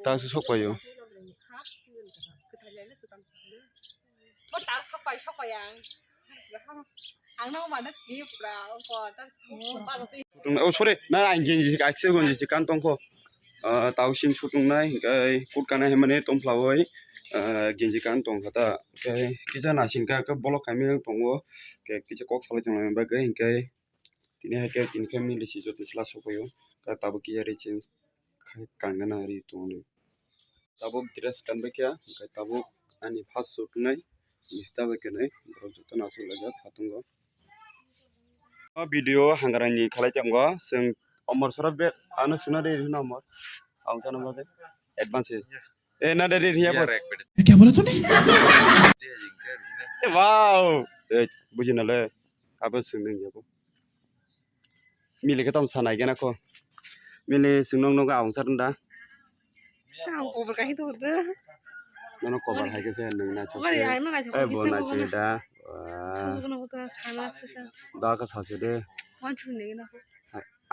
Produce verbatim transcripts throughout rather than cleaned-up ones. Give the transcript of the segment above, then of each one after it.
Tasu sok paio. Oh, sorry, na ang genji kaisa gonji si kan tongkho. Ah, tau sin sutung nai, hingkai kut kana hemani tongphlawi, ah, genji kan tongkha ta. Hingkai kisa nasin ka, ka bolok kaimwi tongo. Hingkai kisa kok salai tonglai bagwi, hingkai tini hai khe tini khe mili si joto sila sokoyo. Ka tabuk kisa ri change khai kangana ri tongo. Tabuk dress kanbai kha, hingkai tabuk ani first shoot wngnai, mista bai kwnwi, borok jotono achuk laijak satungo. O video hangrani khalai tongo, chwng Omor sora be, ano suna de hino Omor, ang sana bagwi advance. Eh, na de de hiya bos. Kya bola tune? Wow. Eh, buji na le, abo sung nang yabo. Mili khe tong sanai gana ko. Mili sung nong nogo awang saranda. Ang cover kahi to de. Nono cover hai khe se nung na chok. Ori ang na chok. Eh, bo na chok da. Wah. Sa chok na ko ta sana se ta. Da ka sa se de. Wan chu ne na ko.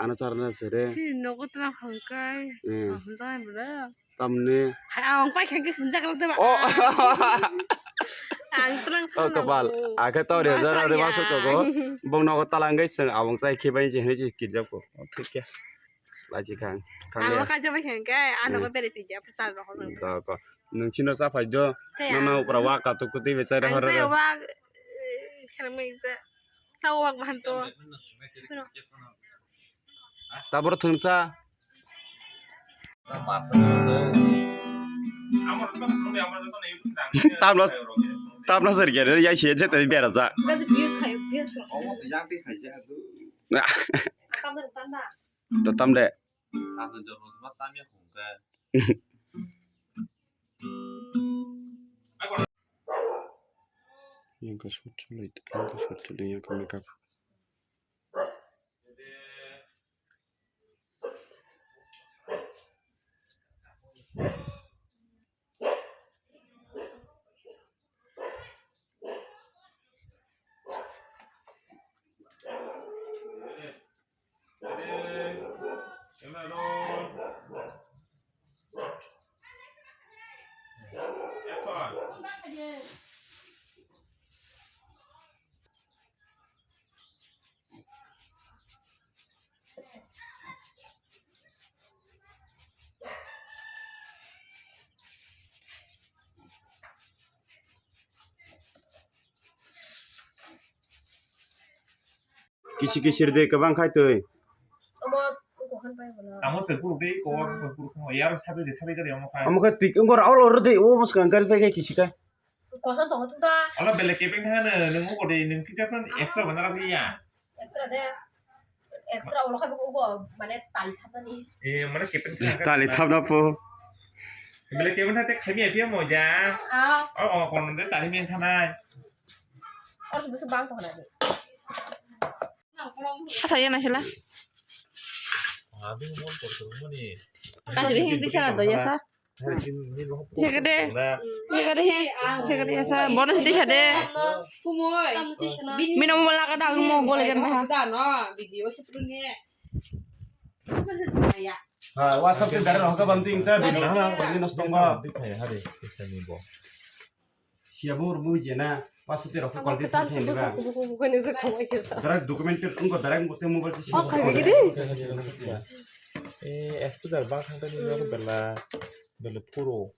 Ano charna se de. Si nogo tna khangkai. Hmm. Ah, hwnjai bro. Tamni. Hai ang pai khangkai hwnjak lak de ba. Oh. Ang tlang. Oh, kapal. Akhe to re jara re masuk to go. Bong nogo talangkai seng awang sai khibai je hne je kijap ko. Thik khe. Lachi khang. Khang. Ang ya. Ka jabai khang kai, ano ko bere phi ja, pha sal rokho nang. Da ko. Nung chino sa phai do. Nono upra wa ka tu kuti be chare horo. Ang wa khana mai ja. Sa wa ban to. Tabor thungsa. Tamla tamla ser gere ya shi je te bera ja. Views khai, views khai. To tam de. Yang ka shoot chulai, yang ka shoot chulai, yang ka makeup. Kisi kisi de kwbang khai twi. Omo, omo khan pai bola. Tamo se puru de ko ko puru ko yar sabe de sabe gari omo khan. Omo kha tik ngor aul or de o mas kan gari pai kisi ka. Koson tongo tungta. Ola bele kepeng thangano, nung uko de, nung kisa phone extra bana rabi ya. Extra de. Extra olo khai uko mane tali thapani. Eh, mane kepeng thang. Tali thapna po. Bele kepeng thate khami apia moja. Ah. Oh, oh, kono de tali men thanai. Or tu bisa bang to na de. Asa ya na sila. Abi mo por tu mo ni. Kasi hindi siya do ya sa. Sekede, sekede he, sekede he sa, bonus di sade. Mino mo laga da mo gol gan ha. Ha, WhatsApp te direct hoka banting ta, bini na, bini nos tongba. Siya bor bu jena, WhatsApp te rokha contact thang thang ba. Direct document te unko direct mo te mobile te. Oh, khai gidi. Eh, S P dar bang thang tani bela, bela puro.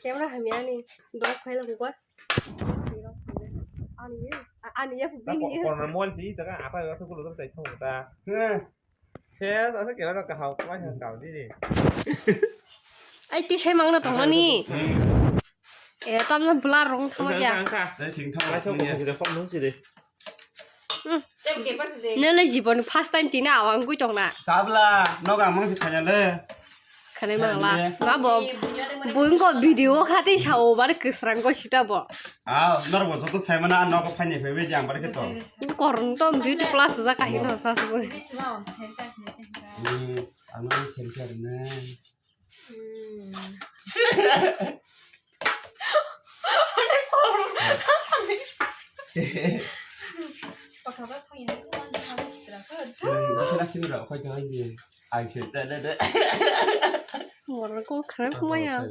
Camera hamya ni dok khaila bukwa. Ani ye, ani ye, bini ye. Corner mobile si jaga apa ya, aku lu terus tahu ta. He, asa kira ka hau kau yang kau ni. Ai, ti sai mangna tongmani. Eh, tamna blur rong thama kya. Angka. Dai thing thang. Lai sok ko jira phone nung si de. Nele jibon first time tina awang gui tongna. Sabla, noga mang si khanya le. Khane mangla. Ba bo, buin ko video khati sao bar kisrang ko sita bo. Ah, nor bo joto sai mana nogo phanya phebe jang bar kito. Korong tom beauty plus ja kahi no sa su. Hmm, ano sensor na. Hmm. Nasi nasi nura koi jangan di. Ai se da da da. Moro ko kharap maya.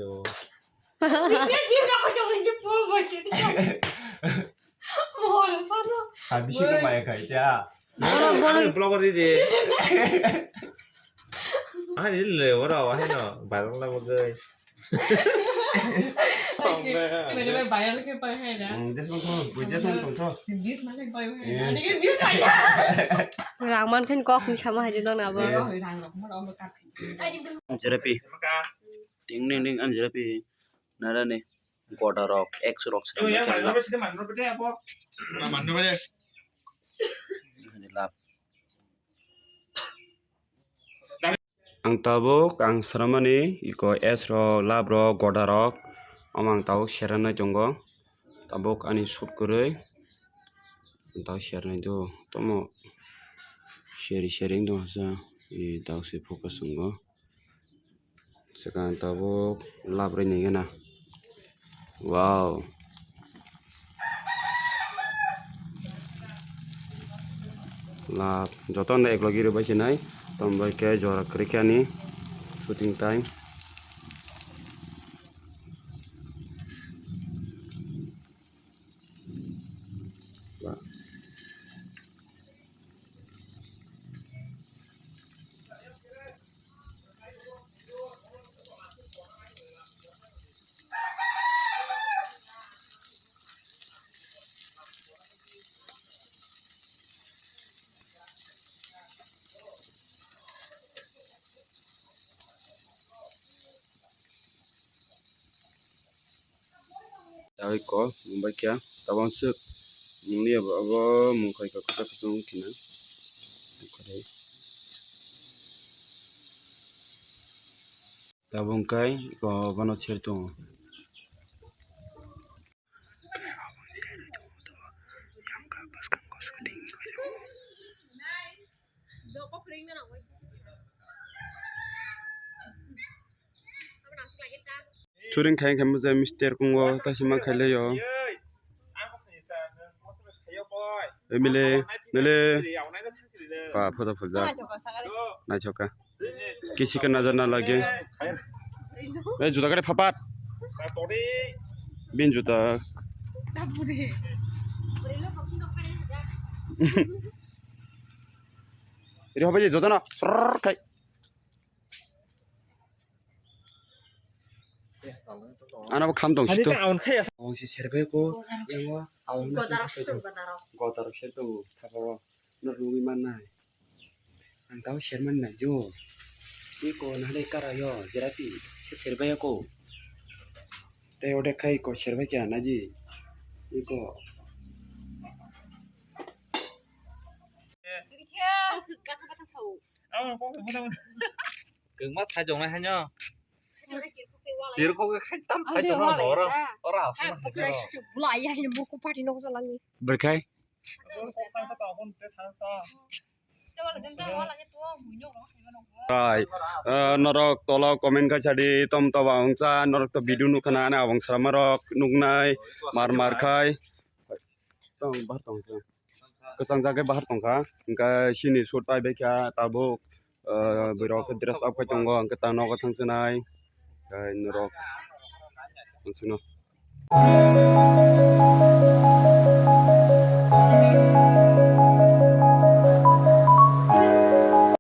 Habisi ko maya kai ja. Borok, borok. Blogger di de. Ah, ini le, ora, wah, no, barang lah, bagai. Ini viral ke pai hai da. Hmm, just mau tuh, gue just mau tuh. Views mana pai hai. Iya. Ini kan views pai. Rangman kan kok ni sama aja dong, nabo. Iya. Jerapi. Ding, ding, ding, an jerapi. Nara ni. Goda rok, X rok swnam khe. Ang tabuk ang swnamani iko S rok, lab rok, goda rok, omo ang tabuk seranai tongo. Tabuk ani shoot kwrwi ang tabuk seranai do, tomo seri seri wng tong hasa, tabuk se focus wngo. Swkang tabuk lab rwi nai gana. Wow. Lab joto no eklogi rwbai se nai. Tamo bai khe jora kwrwi khe ani shooting time. Ba. Tei ko mungbai kya tabang swk mungni abo mung khai ka kwchak kwchwng kina. Tabung kai ko bono seri tongo. Churing khai khai mujai mister kungo taisi ma khai laio. Emile mile pa photo phulja naithoka. Kisi ka nazar na lage. Eh, juta kare phapat. Bin juta. Iri hobai je joto no. Srrrr khai. Ano bo kham tong sito. Ang si serbai ko. Yang wa. Ang na. Godarok sir tongo. Godarok sir tongo. Thapa wa. Nor nugui mannai. Ang tamo sermani nai jo. Iko nahale kara yo jerapi se serbai ako. Tei ode khai ko serbai kya naji. Iko. Kengma sai jong nai hanyo. Chirkhok khai tam sai jong nai ora. Ora. Bwrwkhai. Rai, eh, norok tolo comment khai sadi, tom toba wngcha, norok to video nukha na, ani abang sama rok nuknai, mar mar khai. Tong, bahar tong sa. Kwchang jaga bahar tongkha, hingkhe sini shoot pai baikha, tabuk, eh, borok dress up khai tongo, hingkhe ta nogo thangsinai, tei norok thangsinai.